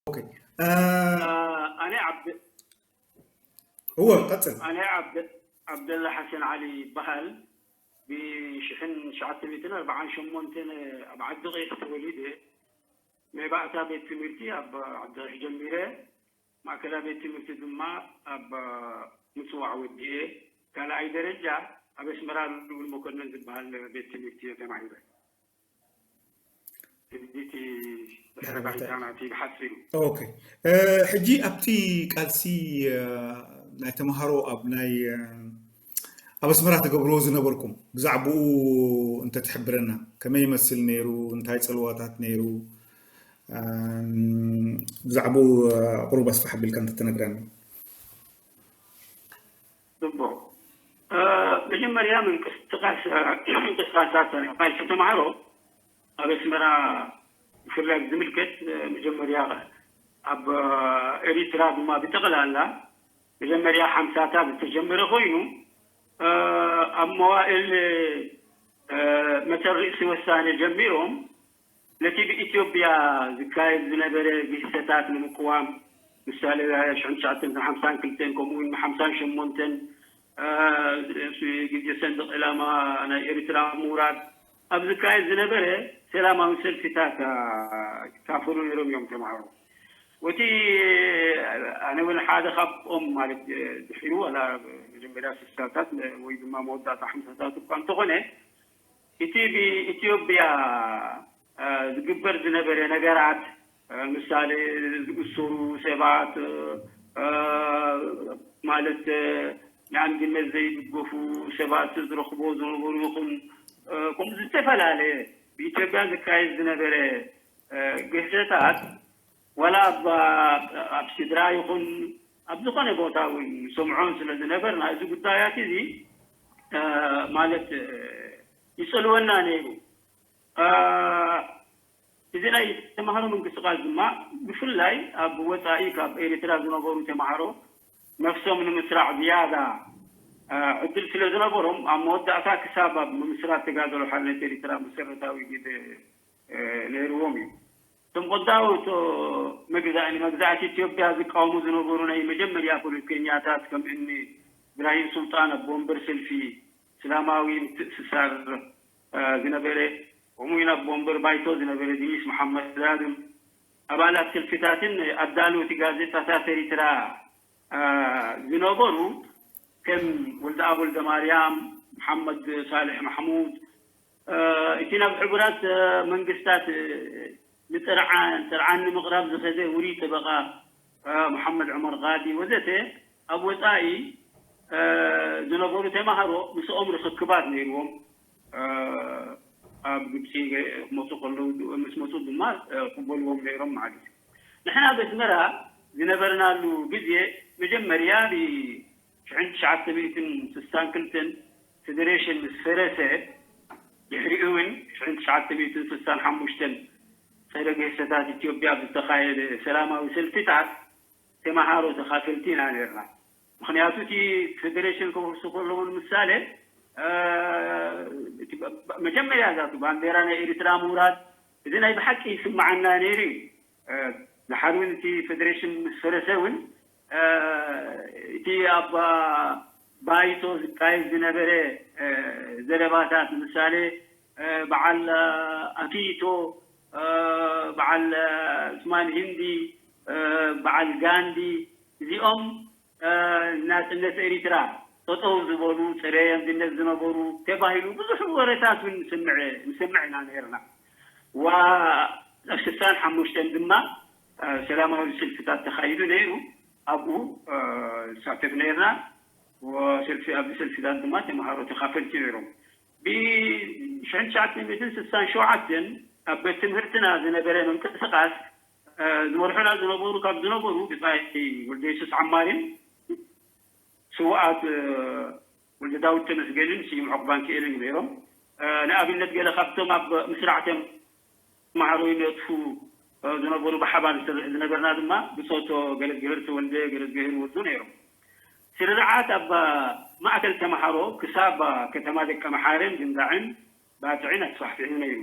ኦኬ። ኣነ ዓብደ እወ ቀጽል። ኣነ ዓብደላ ሓሰን ዓሊ ይበሃል። ብሽሕን ትሽዓተ ሚእትን ኣርባዓን ሸሞንተን ኣብ ዓዲ ቐይሕ ተወሊደ። ናይ ባእታ ቤት ትምህርቲ ኣብ ዓዲ ቐይሕ ጀሚረ። ማእከላይ ቤት ትምህርቲ ድማ ኣብ ምጽዋዕ ወዲኤ። ካልኣይ ደረጃ ኣብ ኣስመራ ልዑል መኮነን ዝበሃል ቤት ትምህርቲ እየ ተማሂረ። ሕጂ ኣብቲ ቃልሲ ናይ ተምሃሮ ኣብ ናይ ኣብ ኣስመራ ትገብርዎ ዝነበርኩም ብዛዕባኡ እንተትሕብረና፣ ከመይ ይመስል ነይሩ? እንታይ ጽልዋታት ነይሩ? ብዛዕባኡ ቁሩብ ኣስፍሕ ኣቢልካ እንተትነግረና። ጽቡቕ። መጀመርያ ምንቅስቃስ ምንቅስቃሳት ቃልሲ ተምሃሮ ኣብ ኣስመራ ብፍላይ ዝምልከት መጀመርያ ኣብ ኤሪትራ ድማ ብጠቕላላ መጀመርያ ሓምሳታት ዝተጀመረ ኮይኑ ኣብ መዋእል መተር ርእሲ ወሳነ ጀሚሮም ነቲ ብኢትዮጵያ ዝካየድ ዝነበረ ግህሰታት ንምቅዋም ምሳሌ ሽሕን ትሽዓተ ሚእትን ሓምሳን ክልተን ከምኡ እውን ሓምሳን ሸሞንተን ግዜ ሰንደቕ ዕላማ ናይ ኤርትራ ምውራድ ኣብ ዝካየድ ዝነበረ ሰላማዊ ሰልፊታት ይካፈሉ ነይሮም እዮም ተምሃሮ። ወቲ ኣነ እውን ሓደ ካብኦም ማለት ድሒሩ ዋላ መጀመርያ ስሳታት ወይ ድማ መወዳእታ ሓምሳታት እኳ እንተኾነ እቲ ብኢትዮጵያ ዝግበር ዝነበረ ነገራት ምሳሌ ዝእሰሩ ሰባት ማለት ንኣንድነት ዘይድገፉ ሰባት ዝረኽቦ ዝነበሩ ይኹን ከም ዝተፈላለየ ብኢትዮጵያ ዝካየድ ዝነበረ ግህሰታት ዋላ ኣብ ስድራ ይኹን ኣብ ዝኾነ ቦታ እውን ንሰምዖን ስለ ዝነበርና እዚ ጉዳያት እዚ ማለት ይጸልወና ነይሩ። እዚ ናይ ተምሃሮ ምንቅስቃስ ድማ ብፍላይ ኣብ ወፃኢ ካብ ኤርትራ ዝነበሩ ተምሃሮ ነፍሶም ንምስራዕ ዝያዳ ዕድል ስለ ዝነበሮም ኣብ መወዳእታ ክሳብ ኣብ ምምስራት ተጋደሎ ሓርነት ኤርትራ መሰረታዊ ግደ ነይርዎም እዩ። እቶም ቀዳሞት መግዛእ ንመግዛእቲ ኢትዮጵያ ዝቃወሙ ዝነበሩ ናይ መጀመርያ ፖለቲከኛታት ከም እኒ እብራሂም ሱልጣን ኣቦ ወንበር ሰልፊ እስላማዊ ምትእስሳር ዝነበረ ከምኡ እውን ኣቦ ወንበር ባይቶ ዝነበረ ድኒስ መሓመድ ኣድም ኣባላት ሰልፍታትን ኣዳለውቲ ጋዜጣታት ኤሪትራ ዝነበሩ ከም ወልደኣብ ወልደማርያም፣ መሓመድ ሳልሕ ማሕሙድ፣ እቲ ናብ ሕቡራት መንግስታት ንጥርዓን ንምቕራብ ዝኸደ ውሩይ ጠበቓ መሓመድ ዑመር ቃዲ ወዘተ ኣብ ወፃኢ ዝነበሩ ተምሃሮ ምስኦም ርኽክባት ነይርዎም። ኣብ ግብፂ ክመፁ ከለዉ ምስ መፁ ድማ ቅበልዎም ነይሮም ማለት እዩ። ንሕና ኣብ ኣስመራ ዝነበርናሉ ግዜ መጀመርያ ብ ሽሕን ትሽዓተ ሚእትን ስሳን ክልተን ፌደሬሽን ምስ ፈረሰ ድሕሪኡ እውን ሽሕን ትሽዓተ ሚእትን ስሳን ሓሙሽተን ፀረ ግህሰታት ኢትዮጵያ ኣብ ዝተኻየደ ሰላማዊ ሰልፊታት ተምሃሮ ተኻፈልቲ ኢና ነርና። ምኽንያቱ እቲ ፌደሬሽን ክወርሱ ከለዉ ንምሳሌ መጀመርያ እዛ ባንዴራ ናይ ኤርትራ ምውራድ እዚ ናይ ብሓቂ ይስምዓና ነይሩ እዩ። ድሓር እውን እቲ ፌደሬሽን ምስ ፈረሰ እውን እቲ ኣብ ባይቶ ዝካየድ ዝነበረ ዘረባታት ንምሳሌ በዓል ኣኪሂቶ፣ በዓል ዑስማን ሂንዲ፣ በዓል ጋንዲ እዚኦም ናፅነት ኤሪትራ ጠጠው ዝበሉ ፀረ ኣንድነት ዝነበሩ ተባሂሉ ብዙሕ ወረታት እውን ንስምዕ ኢና ነይርና። ዋ ኣብ ስሳን ሓሙሽተን ድማ ሰላማዊ ሰልፍታት ተኻይዱ ነይሩ። ኣብኡ ዝሳተፍ ነይርና። ሰልፊ ኣብዚ ሰልፊታት ድማ ተምሃሮ ተኻፈልቲ ነይሮም። ብሽሕን ትሽዓተ ሚእትን ስሳን ሸውዓተን ኣብ ቤት ትምህርትና ዝነበረ ምንቅስቃስ ዝመርሑና ዝነበሩ ካብ ዝነበሩ ብፃይ ወልደ የሱስ ዓማሪን ስውኣት ወልደ ዳዊት ተመስገንን ስዩም ዑቕባን ክኤልን ነይሮም። ንኣብነት ገለ ካብቶም ኣብ ምስራዕ ተምሃሮ ይነጥፉ ዝነበሩ ብሓባር ንሰርሕ ዝነበርና ድማ ብፆቶ ገረዝግሄር ተወልደ፣ ገረዝግሄር ወዱ ነይሮም። ስርርዓት ኣብ ማእከል ተምሃሮ ክሳብ ከተማ ደቀምሓረን ግንዳዕን ባጽዕን ኣስፋሕፊሑ ነይሩ።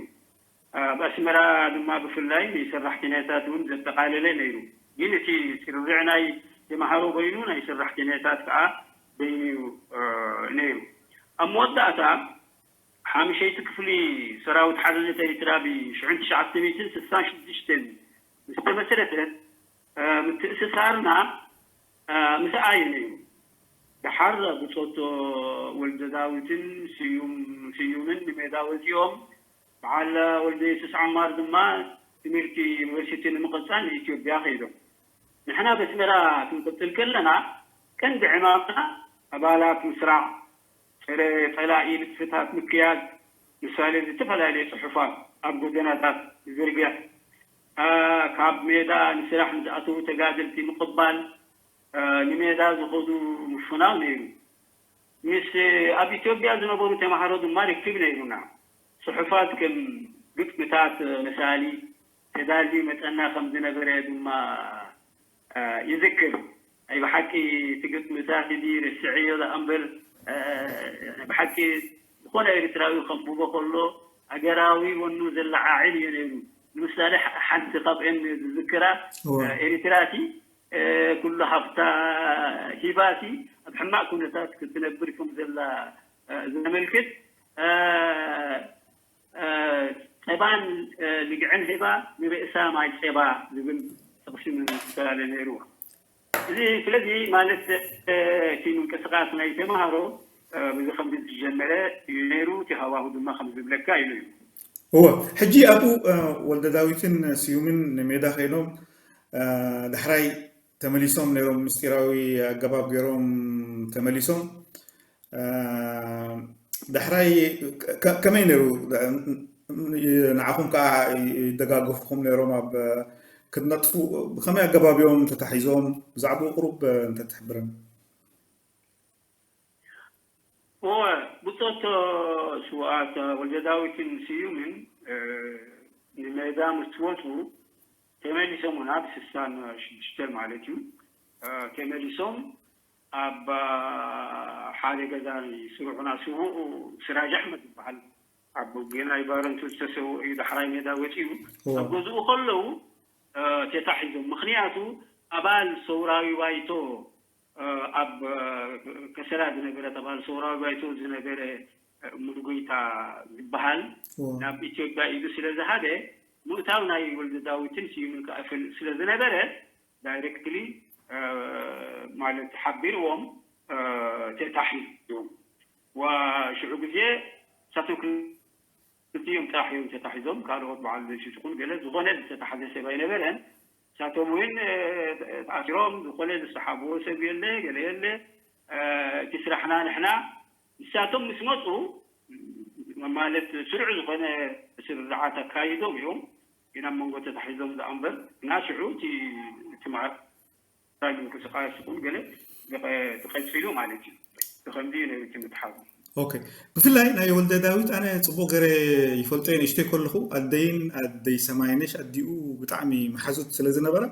ኣብ ኣስመራ ድማ ብፍላይ ናይ ሰራሕተኛታት እውን ዘጠቓለለ ነይሩ። ግን እቲ ስርርዕ ናይ ተምሃሮ በይኑ፣ ናይ ሰራሕተኛታት ከዓ በይኑ እዩ ነይሩ። ኣብ መወዳእታ ሓምሸይቲ ክፍሊ ሰራዊት ሓርነት ኤርትራ ብሽሕን ትሽዓተ ሚእትን ስሳን ሽዱሽተን ምስ ተመስረተ፣ ምትእስሳርና ምስኣ እዩ ነይሩ። ደሓር ብጾቶ ወልደዳዊትን ስዩምን ንሜዳ ወጺኦም፣ በዓል ወልደየሱስ ዓማር ድማ ትምህርቲ ዩኒቨርሲቲ ንምቕጻል ንኢትዮጵያ ከይዶም። ንሕና በስመራ ክንቅጽል ከለና፣ ቀንዲ ዕማምና ኣባላት ምስራዕ፣ ጸረ ጸላኢ ንጥፈታት ምክያድ፣ ምሳሌ ዝተፈላለየ ጽሑፋት ኣብ ጎደናታት ዝዝርግሕ፣ ካብ ሜዳ ንስራሕ ንዝኣተዉ ተጋደልቲ ምቕባል፣ ንሜዳ ዝኸዱ ምፍናው ነይሩ። ምስ ኣብ ኢትዮጵያ ዝነበሩ ተምሃሮ ድማ ርክብ ነይሩና። ጽሑፋት ከም ግጥምታት መሳሊ ተዳልዩ መጸና ከም ዝነበረ ድማ ይዝክር። ናይ ብሓቂ እቲ ግጥምታት እዚ ረስዐዮ ደኣ እምበር፣ ብሓቂ ዝኾነ ኤርትራዊ ከንብቦ ከሎ ሃገራዊ ወኑ ዘለዓዕል እዩ ነይሩ። ንምሳሌ ሓንቲ ካብአን ዝዝክራ ኤርትራቲ ኩሉ ሃብታ ሂባቲ ኣብ ሕማቕ ኩነታት ክትነብር ከም ዘላ ዘመልክት፣ ጸባን ልግዕን ሂባ ንርእሳ ማይ ጸባ ዝብል ጥቕሲ ምሳሌ ነይርዋ። እዚ ስለዚ ማለት እቲ ምንቅስቃስ ናይ ተምሃሮ ብዚ ከምዚ ዝጀመረ እዩ ነይሩ። እቲ ሃዋሁ ድማ ከም ዝብለካ ኢሉ እዩ። እወ፣ ሕጂ ኣብኡ ወልደ ዳዊትን ስዩምን ንሜዳ ከይኖም ዳሕራይ ተመሊሶም ነይሮም፣ ምስጢራዊ ኣገባብ ገይሮም ተመሊሶም። ዳሕራይ ከመይ ነይሩ? ንዓኹም ከዓ ይደጋገፉኹም ነይሮም ኣብ ክትነጥፉ፣ ብኸመይ ኣገባብ እዮም ተታሒዞም? ብዛዕባኡ ቁሩብ እንተትሕብረን። እወ፣ ብጾቶ ስውኣት ወልደ ዳዊትን ስዩምን ንሜዳ ምስ ትወፁ ተመሊሶም፣ ናብ ስሳን ሽዱሽተን ማለት እዩ፣ ተመሊሶም ኣብ ሓደ ገዛ ስርዑና ስዉእ ስራጅ ኣሕመድ ዝበሃል ኣብ ውግእ ናይ ባረንቱ ዝተሰውእ እዩ። ዳሕራይ ሜዳ ወፂኡ ኣብ ገዝኡ ከለዉ ተታሒዞም። ምኽንያቱ ኣባል ሰውራዊ ባይቶ ኣብ ከሰላ ዝነበረት ኣባል ሰውራዊ ባይቶ ዝነበረ ሙሉጌታ ዝበሃል ናብ ኢትዮጵያ ኢዱ ስለ ዝሃደ፣ ምእታው ናይ ወልደ ዳዊትን ስዩምን ክኣፍል ስለ ዝነበረ፣ ዳይሬክትሊ ማለት ሓቢርዎም ተታሒዞም። ሽዑ ግዜ ሳቶም ክልቲኦም ጥራሕ እዮም ተታሒዞም። ካልኦት በዓል ዘይሽትኹን ገለ ዝኾነ ዝተታሓዘ ሰብ ኣይነበረን። ንሳቶም እውን ተኣሲሮም፣ ዝኾነ ዝሰሓብዎ ሰብ የለ፣ ገለ የለ። እቲ ስራሕና ንሕና፣ ንሳቶም ምስ መፁ ማለት ስሩዕ ዝኾነ ስርርዓት ኣካይዶም እዮም። ግን ኣብ መንጎ ተታሒዞም ደኣ እምበር፣ እና ሽዑ እቲ ትማር ምንቅስቃስ ይኹን ገለ ተቐፂሉ ማለት እዩ። ብኸምዚ እዩ ነይሩ እቲ ምትሓዙ። ኦኬ። ብፍላይ ናይ ወልደ ዳዊት ኣነ ጽቡቕ ገይረ ይፈልጦ እየ። ንእሽተይ ከለኹ ኣደይን ኣደይ ሰማይነሽ ኣዲኡ ብጣዕሚ መሓዙት ስለ ዝነበራ፣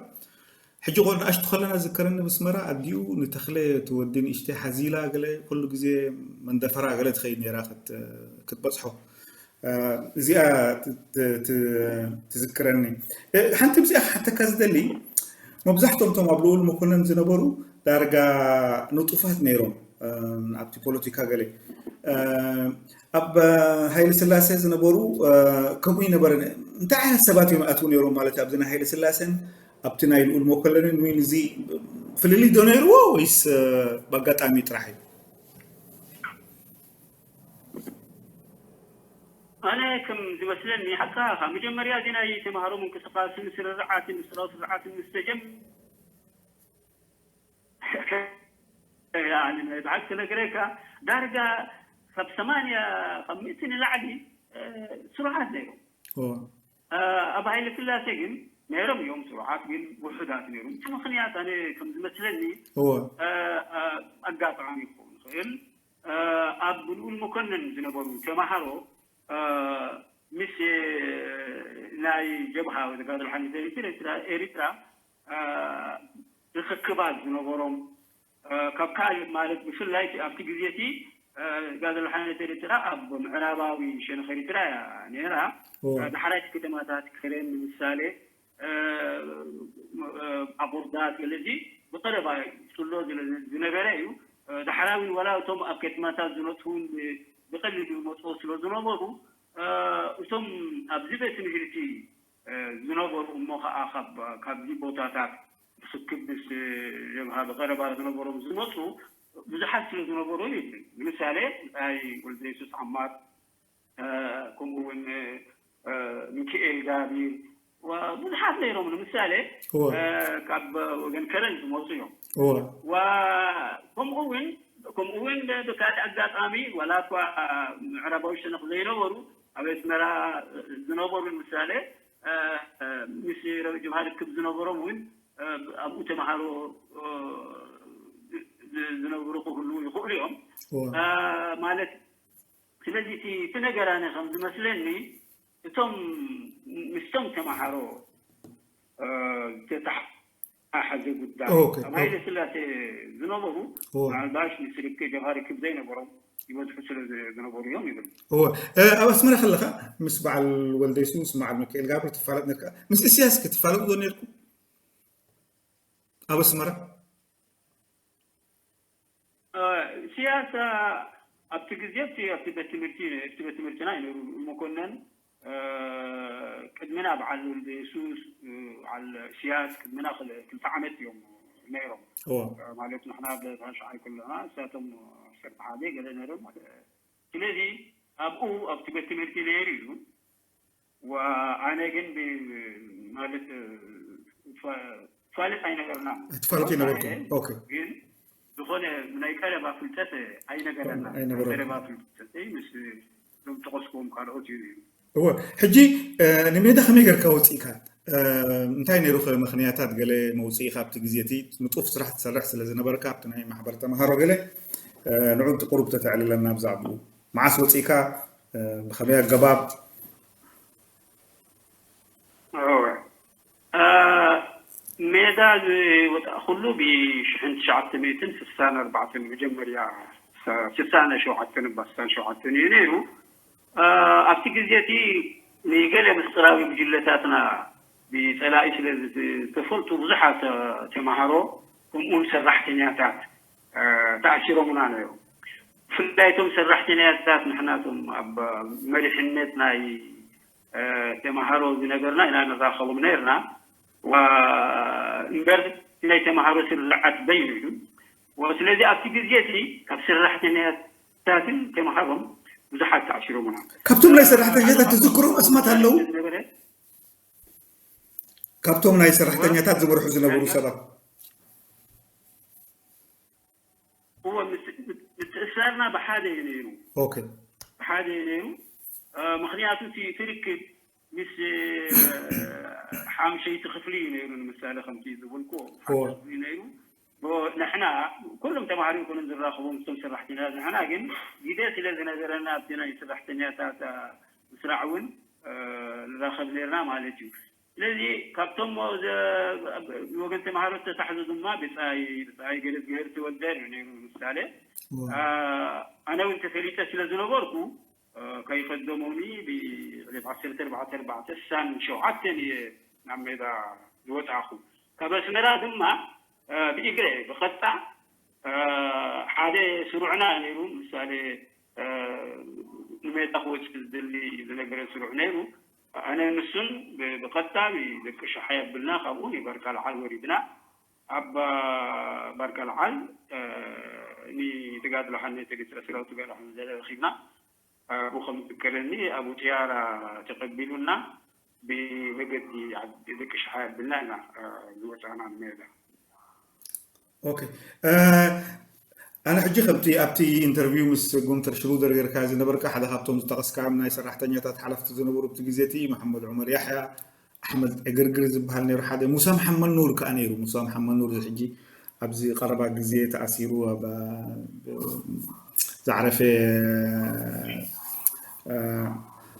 ሕጂ ቆ ንኣሽቱ ከለና ዝከረኒ ብስመራ ኣዲኡ ንተኽለ እቲ ወዲ ንእሽተይ ሓዚላ ገለ ኩሉ ግዜ መንደፈራ ገለ ትኸይድ ነይራ ክትበጽሖ። እዚኣ ትዝክረኒ። ሓንቲ ብዚኣ ክሓተካ ዝደሊ፣ መብዛሕትኦም እቶም ኣብ ልኡል መኮነን ዝነበሩ ዳርጋ ንጡፋት ነይሮም ኣብቲ ፖለቲካ ገለ። ኣብ ሃይለ ስላሴ ዝነበሩ ከምኡ ይነበረ። እንታይ ዓይነት ሰባት እዮም ኣትው ነይሮም ማለት ኣብዚ ናይ ሃይለ ስላሴን ኣብቲ ናይ ልኡል መኮነንን? ወይ እዚ ፍልልይ ዶ ነይርዎ ወይስ ብኣጋጣሚ ጥራሕ እዩ? ኣነ ከም ዝመስለኒ ሓቃ ካብ መጀመርያ እዚ ናይ ተምሃሮ ምንቅስቃስን ስርርዓትን ምስጢራዊ ስርዓትን ምስ ተጀም ብሓቂ ክነግረካ ዳርጋ ካብ ሰማንያ ካብ ሚእቲ ንላዕሊ ስሩዓት ነይሮም። ኣብ ሃይለ ስላሴ ግን ነይሮም እዮም ስሩዓት፣ ግን ውሑዳት ነይሮም። እቲ ምኽንያት ኣነ ከም ዝመስለኒ ኣጋጣሚ ክኸውን ይኽእል። ኣብ ልኡል መኮነን ዝነበሩ ተምሃሮ ምስ ናይ ጀብሃ ወይ ተጋድሎ ሓርነት ኤርትራ ርኽክባት ዝነበሮም ካብ ካልእ ማለት ብፍላይ ኣብቲ ግዜ እቲ ጋዘ ለሓነት ኤርትራ ኣብ ምዕራባዊ ሸነኽ ኤርትራ እያ ነይራ። ዳሕራይቲ ከተማታት ከረን ንምሳሌ ኣቦርዳ ስለዚ ብቀረባ ይፍሎ ዝነበረ እዩ። ዳሕራዊ ዋላ እቶም ኣብ ከተማታት ዝነጥፉ እውን ብቀሊሉ ይመፅኡ ስለ ዝነበሩ እቶም ኣብዚ ቤት ትምህርቲ ዝነበሩ እሞ ከዓ ካብዚ ቦታታት ክክብ ምስ ጀብሃ ብቀረባ ዝነበሮም ዝመፁ ብዙሓት ስለ ዝነበሩ ይብል። ንምሳሌ ኣይ ወልደ የሱስ ዓማር ከምኡ እውን ሚኪኤል ጋቢር ብዙሓት ነይሮም። ንምሳሌ ካብ ወገን ከረን ዝመፁ እዮም። ከምኡ እውን ከምኡ እውን ብካልእ ኣጋጣሚ ዋላ እኳ ምዕራባዊ ሸነኽ ዘይነበሩ ኣብ ኣስመራ ዝነበሩ ንምሳሌ ምስ ጀብሃ ርክብ ዝነበሮም እውን ኣብኡ ተምሃሮ ዝነብሩ ክህልዉ ይኽእሉ እዮም ማለት። ስለዚ እቲ ነገር ኣነ ከም ዝመስለኒ እቶም ምስቶም ተምሃሮ ዝተተሓሓዘ ጉዳይ ኣብ ሃይለ ስላሴ ዝነበሩ ምናልባሽ ምስ ርክብ ጀብሃ ርክብ ዘይነበሮም ይበዝሑ ስለ ዝነበሩ እዮም ይብል። ኣብ ኣስመራ ከለኻ ምስ በዓል ወልደ የሱስ በዓል ሚካኤል ጋብር ትፋለጥ ነርካ? ምስ እስያስ ክትፋለጡ ዶ ነርኩም ኣብ ኣስመራ? ሲያሳ ኣብቲ ግዜ ኣብቲ ቤት ትምህርቲ እቲ ቤት ትምህርትና ይነሩ መኮነን ቅድምና በዓል ወልደ የሱስ በዓል ሲያስ ቅድምና ክልተ ዓመት እዮም ነይሮም። ማለት ንሕና ብተሻዓይ ከለና እሳቶም ዓሰርተ ሓደ ገለ ነይሮም። ስለዚ ኣብኡ ኣብቲ ቤት ትምህርቲ ነይሩ እዩ። ኣነ ግን ማለት ፋልጥ ኣይነበርና። ትፋልጡ ይነበርኩም። ግን ዝኾነ ናይ ቀረባ ፍልጠት ኣይነበረና። ቀረባ ፍልጠት ምስ ዞም ጠቀስኩም ካልኦት እዩ። እወ፣ ሕጂ ንሜዳ ከመይ ጌርካ ወፂእካ? እንታይ ነይሩ ምክንያታት ገለ መውፅኢ ካብቲ ግዜ እቲ ንጡፍ ስራሕ ትሰርሕ ስለ ዝነበርካ ኣብቲ ናይ ማሕበር ተምሃሮ ገለ ንዑ ቁሩብ ተተዕልለና ብዛዕባኡ። መዓስ ወፂእካ? ብኸመይ ኣገባብ? ሜዳ ዝወጣእኩሉ ብሽሕን ትሽዓተ ሚእትን ስሳን ኣርባዕተን መጀመርያ ስሳን ሸውዓተን እባ ስሳን ሸውዓተን እዩ ነይሩ። ኣብቲ ግዜ እቲ ንገለ ምስጢራዊ ጉጅለታትና ብፀላኢ ስለ ዝተፈልጡ ብዙሓት ተምሃሮ ከምኡውን ሰራሕተኛታት ተኣሲሮምና ነይሮም። ብፍላይ እቶም ሰራሕተኛታት ንሕና እቶም ኣብ መሪሕነት ናይ ተምሃሮ ዝነበርና ኢና ንራኸቦም ነርና። እምበር ናይ ተምሃሮ ስርዓት በይኑ እዩ። ስለዚ ኣብቲ ግዜ እቲ ካብ ሰራሕተኛታትን ተምሃሮም ብዙሓት ተኣሲሮምና። ካብቶም ናይ ሰራሕተኛታት ትዝክሮም ኣስማት ኣለዉ? ዝነበረ ካብቶም ናይ ሰራሕተኛታት ዝመርሑ ዝነበሩ ሰባት እዎ፣ ምትእስሳርና ብሓደ እዩ ነይሩ። ኦኬ። ብሓደ እዩ ነይሩ። ምክንያቱ እቲ ትርክብ ምስ ሓምሸይቲ ክፍሊ እዩ ነይሩ። ንምሳሌ ከምቲ ዝበልኩ ሓምሸይቲ ክፍሊ ነይሩ። ንሕና ኩሎም ተማሃሮ ይኮኑን ዝራኸቡ ምስቶም ሰራሕተኛታት፣ ንሕና ግን ግዜ ስለ ዝነበረና ኣብቲ ናይ ሰራሕተኛታት ምስራዕ እውን ንራኸብ ነርና ማለት እዩ። ስለዚ ካብቶም ወገን ተማሃሮ ዝተታሕዙ ድማ ብፃይ ብፃይ ገለዝግሄር ተወልደ እዩ ነይሩ። ንምሳሌ ኣነ እውን ተፈሊጠ ስለ ዝነበርኩ ከይፈደሞኒ ብዕለት ዓሰርተ ኣርባዕተ ኣርባዕተ ስሳን ሸውዓተን እየ ናብ ሜዳ ዝወፃእኩ። ካብ ኣስመራ ድማ ብእግረ ብቐጣ ሓደ ስሩዕና ነይሩ። ምሳሌ ንሜዳ ክወፅእ ዝደሊ ዝነበረ ስሩዕ ነይሩ። ኣነ ንሱን ብቐጣ ብደቂ ሸሓይ ኣቢልና ካብኡ ንበርካልዓል ወሪድና። ኣብ ባርካልዓል ንተጋድሎ ሓነ ተገፅረ ስራው ተጋድሎ ሓነ ዘለ ረኪብና። ኣብኡ ከም ዝከረኒ ኣብኡ ጥያራ ተቀቢሉና ብመገዲ ደቂ ሸሓይ ኣቢልና ኢና ዝወፃና ንሜዳ። ኦኬ። ኣነ ሕጂ ከምቲ ኣብቲ ኢንተርቪው ምስ ጉንተር ሽሩደር ጌርካ ዝነበርካ ሓደ ካብቶም ዝጠቐስካም ናይ ሰራሕተኛታት ሓለፍቲ ዝነበሩ ኣብቲ ግዜ እቲ መሓመድ ዑመር ያሕያ፣ ኣሕመድ ዕግርግር ዝበሃል ነይሩ ሓደ፣ ሙሳ መሓመድ ኑር ከኣ ነይሩ። ሙሳ መሓመድ ኑር እዚ ሕጂ ኣብዚ ቀረባ ግዜ ተኣሲሩ ኣብ ዝዓረፈ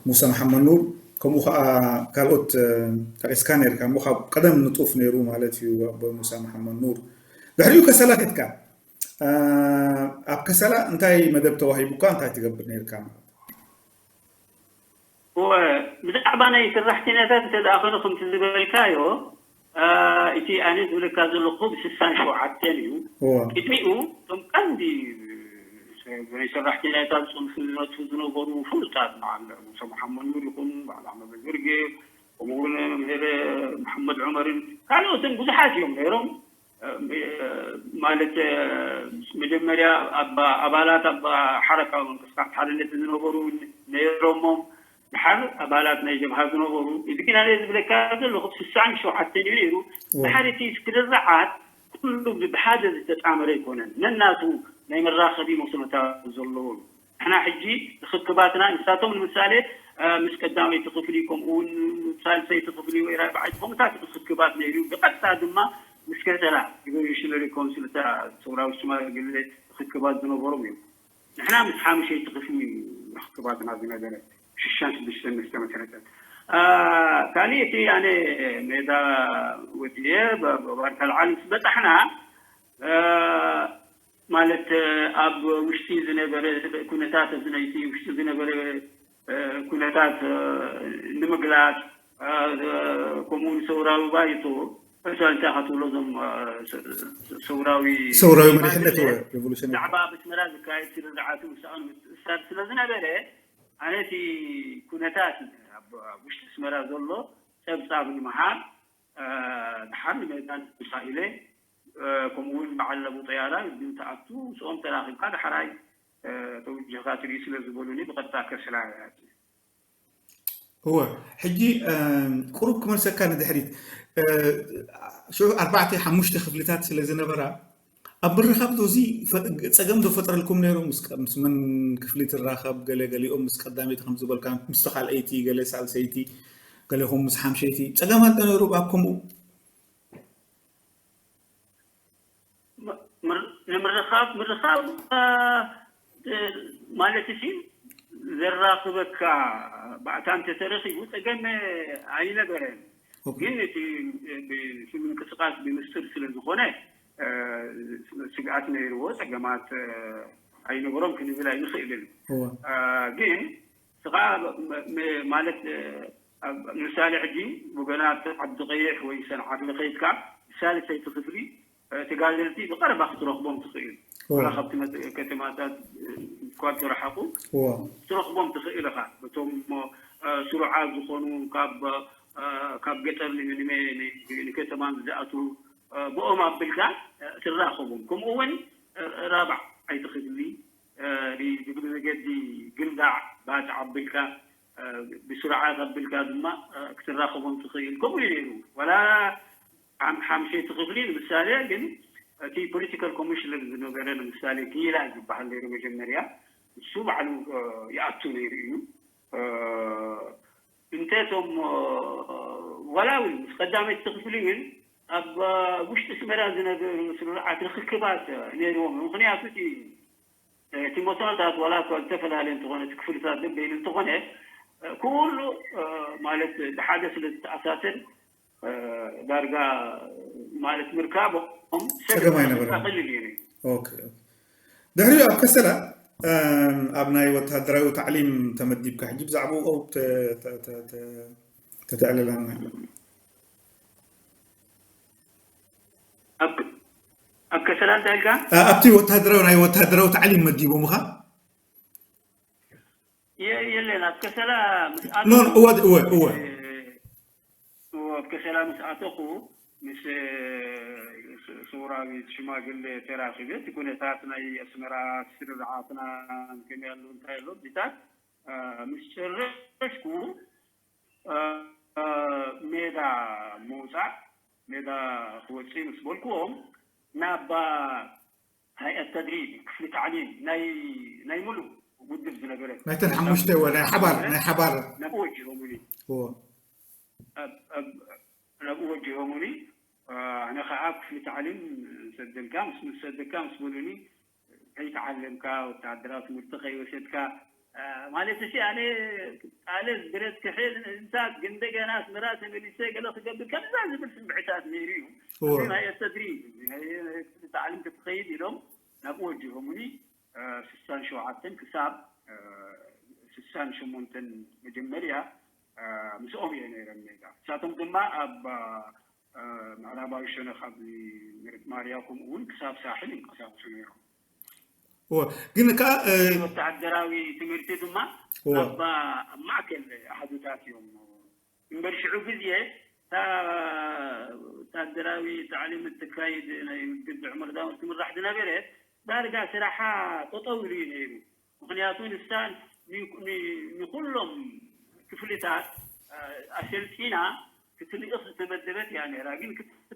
ሙሳ መሓመድ ኑር፣ ከምኡ ከኣ ካልኦት ጠቒስካ ነይርካ እሞ ካብ ቀደም ንጡፍ ነይሩ ማለት እዩ ኣቦ ሙሳ መሓመድ ኑር። ድሕሪኡ ከሰላ ከድካ ኣብ ከሰላ እንታይ መደብ ተዋሂቡካ፣ እንታይ ትገብር ነርካ ማለት? ብዛዕባ ናይ ሰራሕተኛታት እንተ ደኣ ኾነ ከምቲ ዝበልካዮ እቲ ኣነ ዝብለካ ዘለኹ ብስሳን ሸውዓተን እዩ። ቅድሚኡ እቶም ቀንዲ ናይ ሰራሕተኛታት ዝፅንሑ ዝነጥፉ ዝነበሩ ፍሉጣት በዓል ሙሳ መሓመድ ኑር ይኹን በዓል ኣሕመድ ጊዮርጊስ ከምኡ እውን መምህር መሓመድ ዑመርን ካልኦትን ብዙሓት እዮም ነይሮም። ማለት መጀመርያ ኣባላት ኣብ ሓረካዊ ምንቅስቃስ ሓርነት ዝነበሩ ነይሮሞም ድሓር ኣባላት ናይ ጀብሃ ዝነበሩ እዚ ግን ኣነ ዝብለካ ዘለኹ ስሳን ሸውዓተን እዩ ነይሩ። ድሓር እቲ ስርዓት ኩሉ ብሓደ ዝተጣመረ ኣይኮነን። ነናቱ ናይ መራኸቢ መስኖታት ዘለዎ እዩ። ንሕና ሕጂ ርኽክባትና ንሳቶም ንምሳሌ ምስ ቀዳመይቲ ክፍሊ ከምኡ እውን ሳልሰይቲ ክፍሊ ወይ ራብዓይቲ ከምኡታት ርኽክባት ነይሩ። ብቐጥታ ድማ ምስ ከተላ ሪቮሉሽነሪ ኮንስል እታ ሰውራዊ ሽማግለ ርኽክባት ዝነበሮም እዮም። ንሕና ምስ ሓምሸይቲ ክፍሊ ርኽክባትና ዝነበረ ሽሻን ሽዱሽተን ምስ ተመስረተት። ካልእ እቲ ኣነ ሜዳ ወፅየ ባርካ ልዓሊ ምስ በፃሕና ማለት ኣብ ውሽጢ ዝነበረ ኩነታት እዚ ናይቲ ውሽጢ ዝነበረ ኩነታት ንምግላፅ ከምኡ እውን ሰውራዊ ባይቶ እዛ እንታይ ክትብሎ እዞም ሰውራዊ ሰውራዊ መሪሕነት ሬቮሉሽን ብዛዕባ ኣብ ኣስመራ ዝካየድ ስርርዓት ምስኣን ምትእሳር ስለ ዝነበረ ኣነ እቲ ኩነታት ኣብ ውሽጢ ኣስመራ ዘሎ ፀብፃብ ንምሃብ ድሓር ንመይዳን ምሳኢለ ከምኡ እውን በዓል ለቡ ጠያላ ግድን ተኣቱ ምስኦም ተራኺብካ ዳሕራይ ተውጅህካ ትርኢ ስለ ዝበሉኒ ብቐጥታ ከስላ እወ ሕጂ ቁሩብ ክመልሰካ ንድሕሪት ሽዑ ኣርባዕተ ሓሙሽተ ክፍልታት ስለ ዝነበራ ኣብ ምርኻብ ዶ እዚ ጸገም ዶ ፈጥረልኩም ነይሩ? ምስ መን ክፍሊ ትራኸብ? ገለ ገሊኦም ምስ ቀዳመይቲ ከም ዝበልካ ምስ ካልኣይቲ፣ ገለ ሳልሰይቲ፣ ገለኹም ምስ ሓምሸይቲ ጸገማት ዶ ነይሩ? ኣብ ከምኡ ንምርኻብ ምርኻብ ማለት እሺ ዘራኽበካ ባእታ እንተተረኺቡ ጸገም ኣይነበረን። ግን እቲ ምንቅስቃስ ብምስጢር ስለ ዝኾነ ስግኣት ነይርዎ ጸገማት ኣይነበሮም ክንብል ኣይንኽእልን። ግን ስኻ ማለት ምሳሌ ሕጂ ወገናት ዓዲ ቀይሕ ወይ ሰንዓፈ ከይድካ ሳልሰይቲ ክፍሊ ተጋደልቲ ብቐረባ ክትረኽቦም ትኽእል። ወላ ካብቲ ከተማታት እኳ ተረሓቑ ክትረኽቦም ትኽእል ኢኻ። በቶም ስሩዓት ዝኾኑ ካብ ካብ ገጠር ንከተማ ዝኣትዉ ብኦም ኣቢልካ ትራኸቦም። ከምኡ እውን ራብዓይቲ ክፍሊ ብመገዲ ግንባዕ ባጽዕ ኣቢልካ ብስሩዓት ኣቢልካ ድማ ክትራኸቦም ትኽእል። ከምኡ እዩ ነይሩ። ወላ ሓምሸይቲ ክፍሊ ንምሳሌ ግን እቲ ፖለቲካል ኮሚሽነር ዝነበረ ንምሳሌ ጊላ ዝበሃል ነይሩ መጀመርያ እሱ ባዕሉ ይኣቱ ነይሩ እዩ። እንተቶም ወላ እውን ምስ ቀዳመይቲ ክፍሊ እውን ኣብ ውሽጢ ኣስመራ ዝነበሩ ስሩዓት ርኽክባት ነይርዎም። ምኽንያቱ እቲ እቲ መስኖታት ዋላ እኳ ዝተፈላለየ እንተኾነ እቲ ክፍልታት በበይኑ እንተኾነ ኩሉ ማለት ብሓደ ስለ ዝተኣሳሰር ዳርጋ ማለት ምርካቦም ሰብ ጸገም ኣይነበረን። ቀሊል እዩ ነይሩ። ኦኬ፣ ኦኬ። ድሕሪኡ ኣብ ከሰላ ኣብ ናይ ወተሃደራዊ ታዕሊም ተመዲብካ ሕጂ ብዛዕባኡ ተ- ተ- ተ- ተ- ተተዕልለና። ኣብ ኣብ ከሰላ እንታይ ኢልካ? ኣብቲ ወተሃደራዊ ናይ ወተሃደራዊ ታዕሊም መዲቦምኻ? የ- የለን ኣብ ከሰላ ምስ ኖ ኖ፣ ኣተኹ እወ እወ እወ እ፣ እወ፣ ኣብ ከሰላ ምስ ኣተኹ ምስ እ፣ ስ- ስውራዊት ሽማግለ ተራኺበ እቲ ኩነታት ናይ ኣስመራ ስርርዓትና ከመይ ኣሎ እንታይ ኣሎ ቢታት እ፣ ምስ ጨረስኩ እ፣ እ፣ ሜዳ ምውፃእ ሜዳ ክወፅእ ምስ በልኩዎም ናባ ሃይኣት ተድሪብ ክፍሊ ታዕሊም ናይ ናይ ሙሉእ ውድብ ዝነበረ ናይተን ሓሙሽተ እወ ናይ ሓባር ናይ ሓባር ናብኡ ወጅሆሙኒ እወ ኣብ- ኣብ- ናብኡ ወጅሆሙኒ ኣነ ከዓ ክፍሊ ታዕሊም ሰደልካ ምስ ምስ ሰደልካ ምስ በሉኒ ከይተዓለምካ ወተሃደራዊ ትምህርቲ ከይወሰድካ ማለት እሺ ኣነ ቃለስ ብረት ክሕል እንስሳት ግን እንደገና ኣስመራ ተመሊሰ ገለ ክገብር ከምዛ ዝብል ስምዕታት ነይሩ እዩ ናይ ተድሪብ ታዕሊም ክትኸይድ ኢሎም ናብኡ ወዲሆሙኒ። ስሳን ሸውዓተን ክሳብ ስሳን ሸሞንተን መጀመርያ ምስኦም እየ ነይረ ሜዳ። ንሳቶም ድማ ኣብ ምዕራባዊ ሸነኽ ኣብ መሬት ማርያ ከምኡ እውን ክሳብ ሳሕል ይንቀሳቐሱ ነይሮም። ግን ከዓ ወተሃደራዊ ትምህርቲ ድማ ኣብ ማእከል ኣሃዱታት እዮም። እምበር ሽዑ ግዜ እታ ወተሃደራዊ ታዕሊም እትካይድ ናይ ውድብ ዑመር ዳውር ትምራሕ ዝነበረ ዳርጋ ስራሓ ጠጠው ኢሉ እዩ ነይሩ። ምክንያቱ ንሳ ንኩሎም ክፍልታት ኣሰልጢና ክትልእኽ ዝተመደበት እያ ነይራ። ግን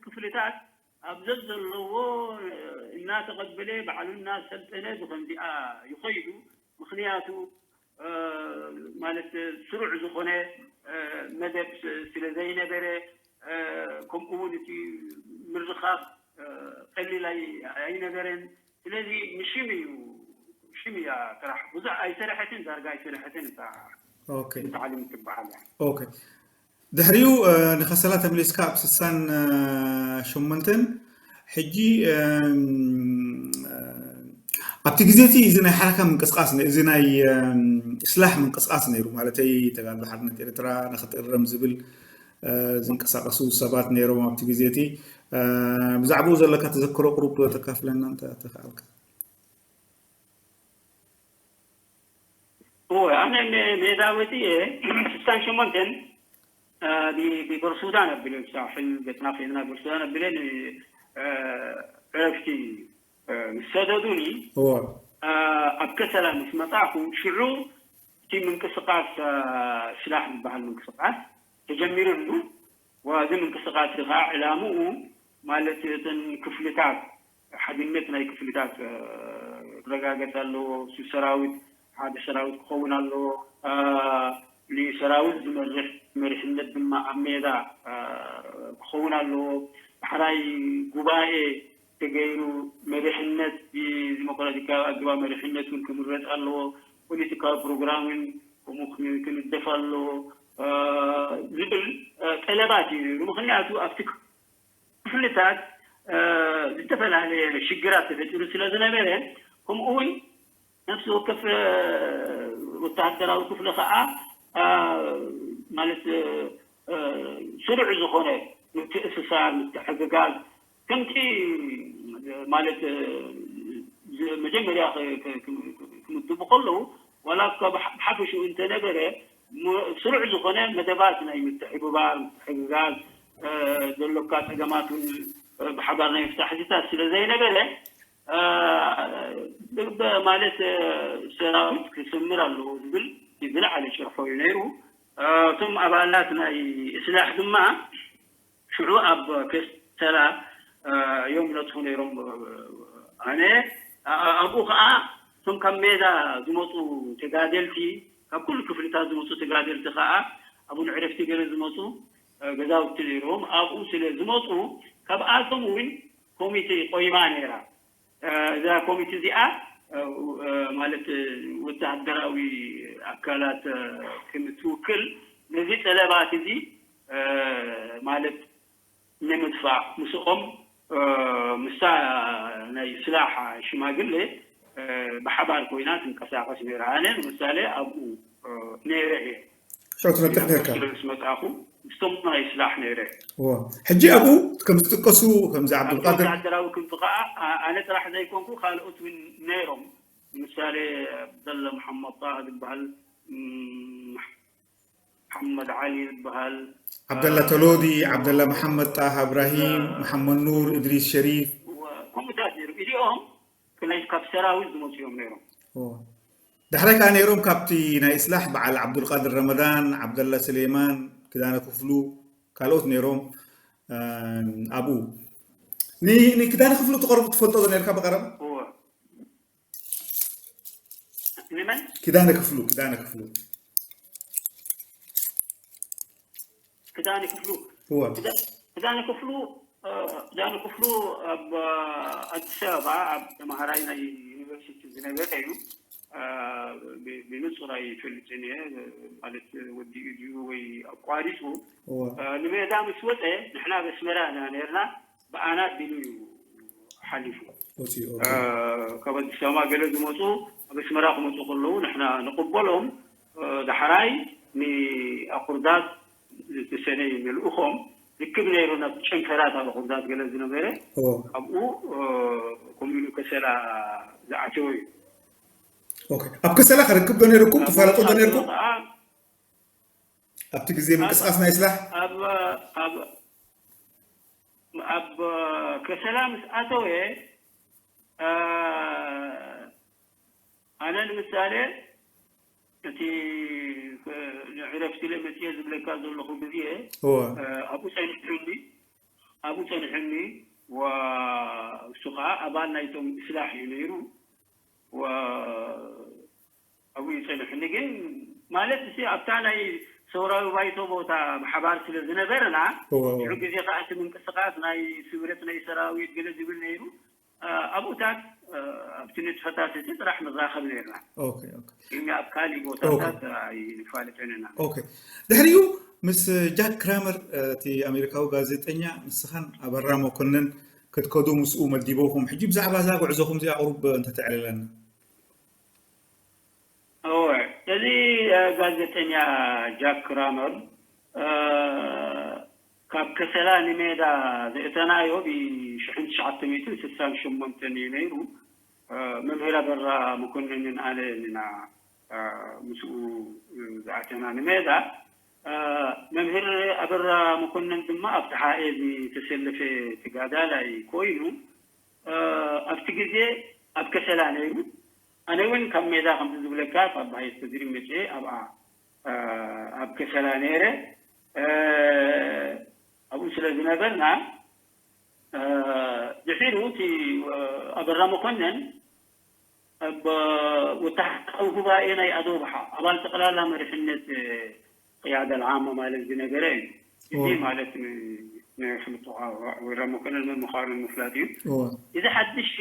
ክፍልታት ኣብ ዘዘለዎ እናተቐበለ ባዕሉ እናሰልጠነ ብከምዚኣ ይኸይዱ። ምክንያቱ ማለት ስሩዕ ዝኾነ መደብ ስለ ዘይነበረ፣ ከምኡ እውን እቲ ምርኻብ ቀሊል ኣይነበረን። ስለዚ ንሽም እዩ ሽም እያ ጥራሕ፣ ብዙሕ ኣይሰረሐትን፣ ዳርጋ ኣይሰረሐትን እታ ታዕሊም ትበሃል። ድሕሪኡ ንኸሰላ ተመሊስካ ኣብ ስሳን ሸሞንተን ሕጂ ኣብቲ ግዜ እቲ እዚ ናይ ሓረካ ምንቅስቃስ እዚ ናይ ስላሕ ምንቅስቃስ ነይሩ፣ ማለተይ ተጋድሎ ሓርነት ኤርትራ ንክትእረም ዝብል ዝንቀሳቀሱ ሰባት ነይሮም ኣብቲ ግዜ እቲ። ብዛዕባኡ ዘለካ ተዘክሮ ቅሩብ ተካፍለና እንተ ተኽኣልካ። እወ፣ ኣነ ሜዳ ወፂኤ ስሳን ሸሞንተን ብበርሱዳን ኣቢለ ሳሕል ገፅና ከይድና በርሱዳን ኣቢለ ዕረፍቲ ምስ ሰደዱኒ ኣብ ከሰላ ምስ መፃእኩ ሽዑ እቲ ምንቅስቃስ ስላሕ ዝበሃል ምንቅስቃስ ተጀሚሩ ኣሎ። እዚ ምንቅስቃስ ከዓ ዕላምኡ ማለት እተን ክፍልታት ሓድነት ናይ ክፍልታት ክረጋገፅ ኣለዎ። ሰራዊት ሓደ ሰራዊት ክኸውን ኣለዎ። ንሰራዊት ዝመርሕ መሪሕነት ድማ ኣብ ሜዳ ክኸውን ኣለዎ። ዳሕራይ ጉባኤ ተገይሩ መሪሕነት ብዲሞክራቲካዊ ኣገባብ መሪሕነት እውን ክምረፅ ኣለዎ። ፖለቲካዊ ፕሮግራምን ከምኡ ክንደፍ ኣለዎ ዝብል ጠለባት እዩ ነይሩ። ምክንያቱ ኣብቲ ክፍልታት ዝተፈላለየ ሽግራት ተፈጢሩ ስለ ዝነበረ፣ ከምኡ እውን ነፍሲ ወከፍ ወተሃደራዊ ክፍሊ ከዓ ማለት ስሩዕ ዝኾነ ምትእስሳር፣ ምትሕግጋዝ ከምቲ ማለት መጀመርያ ክምድቡ ከለዉ ዋላ እኳ ብሓፈሽኡ እንተነበረ ስሩዕ ዝኾነ መደባት ናይ ምትሕብባር፣ ምትሕግጋዝ፣ ዘሎካ ፀገማት እውን ብሓባር ናይ ምፍታሕ ሕዚታት ስለ ዘይነበረ ማለት ሰራዊት ክስምር ኣለዎ ዝብል ዝለዓለ ጭርሖ እዩ ነይሩ። እቶም ኣባላት ናይ እስላሕ ድማ ሽዑ ኣብ ከሰላ እዮም ነጥፉ ነይሮም። ኣነ ኣብኡ ከዓ እቶም ካብ ሜዳ ዝመፁ ተጋደልቲ ካብ ኩሉ ክፍልታት ዝመፁ ተጋደልቲ ከዓ ኣብኡ ንዕረፍቲ ገለ ዝመፁ ገዛውቲ ነይሮም። ኣብኡ ስለ ዝመፁ ካብኣቶም እውን ኮሚቴ ቆይማ ነይራ። እዛ ኮሚቴ እዚኣ ማለት ወተሃደራዊ ኣካላት ክትውክል ነዚ ጠለባት እዚ ማለት ንምድፋእ ምስኦም ምስታ ናይ ስላሕ ሽማግሌ ብሓባር ኮይና ትንቀሳቀስ ነይራ። ኣነ ንምሳሌ ኣብኡ ነይረ እየ። ሽዑ ትነጥፍ ነርካ። ምስ መጣኹ ምስቶም ናይ ስላሕ ነይረ። ሕጂ ኣብኡ ከም ዝጥቀሱ ከምዚ ዓብዱልቃድር ወተሃደራዊ ክንፊ ከዓ ኣነ ጥራሕ ዘይኮንኩ ካልኦት እውን ነይሮም። ምሳሌ ኣብደላ መሓመድ ጣሃ ዝበሃል፣ መሓመድ ዓሊ ዝበሃል፣ ዓብደላ ተሎዲ፣ ዓብደላ መሓመድ ጣሃ እብራሂም፣ መሓመድ ኑር፣ እድሪስ ሸሪፍ ከምኡታት ነይሩ። እዚኦም ናይ ካብ ሰራዊት ዝመፁ እዮም ነይሮም። ዳሕራይ ከዓ ነይሮም ካብቲ ናይ እስላሕ በዓል ዓብዱልቃድር ረመዳን፣ ዓብደላ ስሌማን፣ ክዳነ ክፍሉ ካልኦት ነይሮም። ኣብኡ ንክዳነ ክፍሉ ትቐርቡ ትፈልጦ ዶ ነርካ ብቐረባ? ንመን? ክዳነ ክፍሉ ክዳነ ክፍሉ ክዳነ ክፍሉ ክዳነ ክፍሉ ክዳነ ክፍሉ ኣብ ኣዲስ ኣበባ ኣብ ተምሃራይ ናይ ዩኒቨርሲቲ ዝነበረ እዩ። ብንፁር ኣይፈልጥን እየ ማለት ወዲኡ ድዩ ወይ ኣቋሪፁ። ንሜዳ ምስ ወፀ ንሕና በስመራ ኢና ነርና፣ ብኣና ኣቢሉ እዩ ሓሊፉ። ወፂኡ ካብ ኣዲስ ኣበባ ገለ ዝመፁ ኣብ ኣስመራ ክመፁ ከለዉ ንሕና ንቕበሎም። ዳሕራይ ንኣቑርዳት ዝተሰነይ ንልእኾም ርክብ ነይሩ። ናብ ጨንፈራት ኣብ ኣቑርዳት ገለ ዝነበረ ኣብኡ ከምኡ ኢሉ ከሰላ ዝኣተወ እዩ። ኣብ ከሰላ ክርክብ ዶ ነይርኩም? ትፋለጡ ዶ ነይርኩም? ኣብቲ ግዜ ምንቅስቃስ ናይ ስራሕ ኣብ ከሰላ ምስ ኣተወ ኣነ ንምሳሌ እቲ ንዕረፍቲ ኢለ መፅየ ዝብለካ ዘለኹ ግዜ ኣብኡ ፀኒሑኒ ኣብኡ ፀኒሑኒ እሱ ከዓ ኣባል ናይቶም ስራሕ እዩ ነይሩ። ኣብኡ ይፀንሕኒ ግን ማለት እ ኣብታ ናይ ሰውራዊ ባይቶ ቦታ ብሓባር ስለ ዝነበርና ሽዑ ግዜ ከዓ እቲ ምንቅስቃስ ናይ ስብረት ናይ ሰራዊት ገለ ዝብል ነይሩ። ኣብኡታት ኣብቲ ንጥፈታት እቲ ጥራሕ ንራኸብ ነርና። ኣብ ካሊእ ቦታታት ኣይንፋለጠን ኢና። ድሕሪኡ ምስ ጃክ ክራመር እቲ ኣሜሪካዊ ጋዜጠኛ ንስኻን ኣበራ መኮነን ክትከዱ ምስኡ መዲበውኩም። ሕጂ ብዛዕባ እዛ ጉዕዞኹም እዚኣ ቁሩብ እንተተዕልለና። እወ፣ እዚ ጋዜጠኛ ጃክ ክራመር ካብ ከሰላ ንሜዳ ዘእተናዮ ብሽሕን ትሽዓተ ሚእትን ስሳን ሸሞንተን እዩ ነይሩ። መምህር ኣበራ መኮንንን ኣነን ኢና ምስኡ ዝኣተና ንሜዳ። መምህር ኣበራ መኮነን ድማ ኣብቲ ሓኤ ዝተሰለፈ ተጋዳላይ ኮይኑ ኣብቲ ግዜ ኣብ ከሰላ ነይሩ። ኣነ እውን ካብ ሜዳ ከምዚ ዝብለካ ካብ ባሃይ ተድሪ መፅኤ ኣብኣ ኣብ ከሰላ ነይረ። ኣብኡ ስለ ዝነበርና ድሒሩ እቲ ኣበራ መኮነን ኣብ ወታደራዊ ጉባኤ ናይ ኣዶብሓ ኣባል ጠቅላላ መሪሕነት ቅያደ ልዓመ ማለት ዝነበረ እዩ። እዚ ማለት ንፍልጦ ኣበራ መኮነን መን ምዃኑ ንምፍላጥ እዩ። እዚ ሓድሽ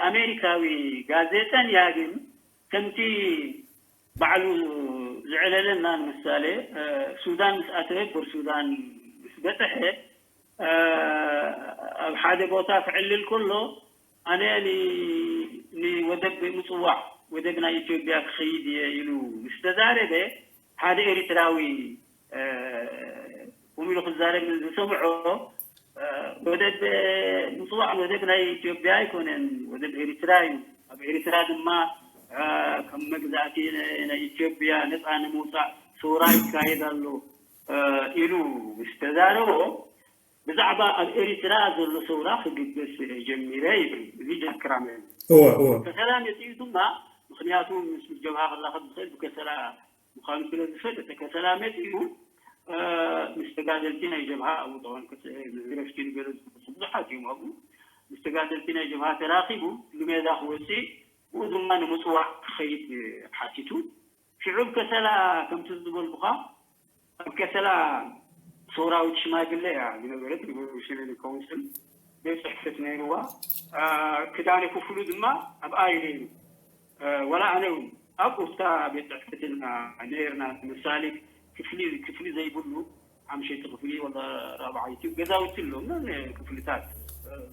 ኣሜሪካዊ ጋዜጠኛ ግን ከምቲ ባዕሉ ዝዕለለና ንምሳሌ ሱዳን ምስ ኣተወ ቡር ሱዳን ምስ በፀሐ ኣብ ሓደ ቦታ ክዕልል ከሎ ኣነ ንወደብ ምፅዋዕ ወደብ ናይ ኢትዮጵያ ክኸይድ እየ ኢሉ ምስ ተዛረበ ሓደ ኤርትራዊ ከምኡ ኢሉ ክዛረብ ዝሰምዖ ወደብ ምፅዋዕ ወደብ ናይ ኢትዮጵያ ኣይኮነን፣ ወደብ ኤርትራ እዩ። ኣብ ኤርትራ ድማ ከም መግዛእቲ ናይ ኢትዮጵያ ነፃ ንምውፃእ ሰውራ ይካየድ ኣሎ ኢሉ ምስ ተዛረቦ ብዛዕባ ኣብ ኤርትራ ዘሎ ሰውራ ክግደስ ጀሚረ ይብል። እዚ ጃክ ክራመር እዩ። ከሰላ መፂኡ ድማ ምክንያቱ ምስ ጀብሃ ክራኸብ ዝኽእል ብከሰላ ምዃኑ ስለ ዝፈልጥ ከሰላ መፂኡ ምስ ተጋደልቲ ናይ ጀብሃ ኣብኡ ጠቐን ዕረፍቲ ኢሉ ገለ ዝመፁ ብዙሓት እዮም ኣብኡ ምስ ተጋደልቲ ናይ ጀብሃ ተራኺቡ ንሜዳ ክወፅእ ብኡ ድማ ንምፅዋዕ ክኸይድ ሓቲቱ። ሽዑ ከሰላ ከምቲ ዝበልኩኻ ኣብ ከሰላ ሰውራዊት ሽማግለ እያ ዝነበረት፣ ሪቮሉሽነሪ ካውንስል ቤት ፅሕፈት ነይርዋ። ክዳነ ክፍሉ ድማ ኣብኣ እዩ ነይሩ። ወላ ኣነ እውን ኣብኡ እታ ቤት ፅሕፈት ኢልና ነይርና። ምሳሌ ክፍሊ ክፍሊ ዘይብሉ ሓምሸይቲ ክፍሊ ወላ ራብዓይቲ ገዛውቲ ኣሎ ምን ክፍልታት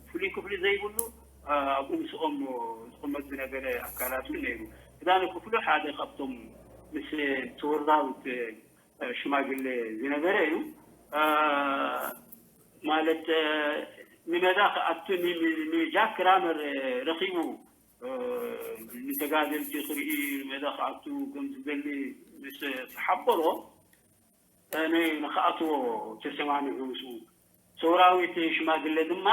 ፍሉይ ክፍሊ ዘይብሉ ኣብኡ ምስኦም ዝቕመጥ ዝነበረ ኣካላት እውን ነይሩ። ክዳነ ክፍሉ ሓደ ካብቶም ምስ ተወራዊት ሽማግሌ ዝነበረ እዩ። ማለት ንመዳ ክኣቱ ንጃክ ክራመር ረኺቡ ንተጋደልቲ ክርኢ ንመዳ ክኣቱ ከም ዝደሊ ምስ ተሓበሮ ንክኣትዎ ተሰማሚዑ ምስኡ ሰውራዊት ሽማግሌ ድማ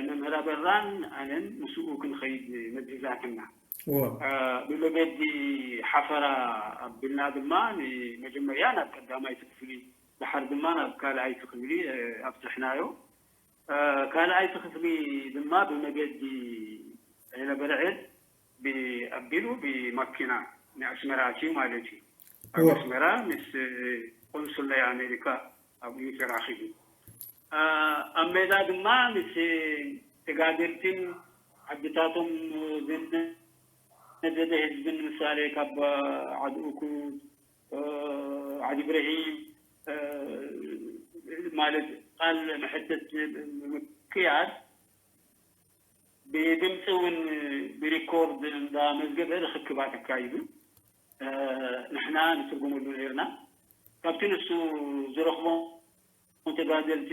ንመምህር ኣበራን ኣነን ምስኡ ክንኸይድ መዚዛትና። ብመገዲ ሓፈራ ኣቢልና ድማ ንመጀመርያ ናብ ቀዳማይቲ ክፍሊ ድሓር ድማ ናብ ካልኣይቲ ክፍሊ ኣብፅሕናዮ። ካልኣይቲ ክፍሊ ድማ ብመገዲ ዒለበርዕድ ኣቢሉ ብማኪና ንኣስመራ ኣትዩ ማለት እዩ። ኣብ ኣስመራ ምስ ቆንሱል ናይ ኣሜሪካ ኣብኡ ተራኺቡ። ኣብ ሜዳ ድማ ምስ ተጋደልትን ዓድታቶም ዝነደደ ህዝብን ምሳሌ ካብ ዓዲ ኡኩ ዓዲ ብረሂም ማለት ቃል መሐተት ብምክያድ ብድምፂ እውን ብሪኮርድ እንዳመዝገበ ርክክባት ኣካይዱ። ንሕና ንትርጉመሉ ነርና። ካብቲ ንሱ ዝረኽቦም ተጋደልቲ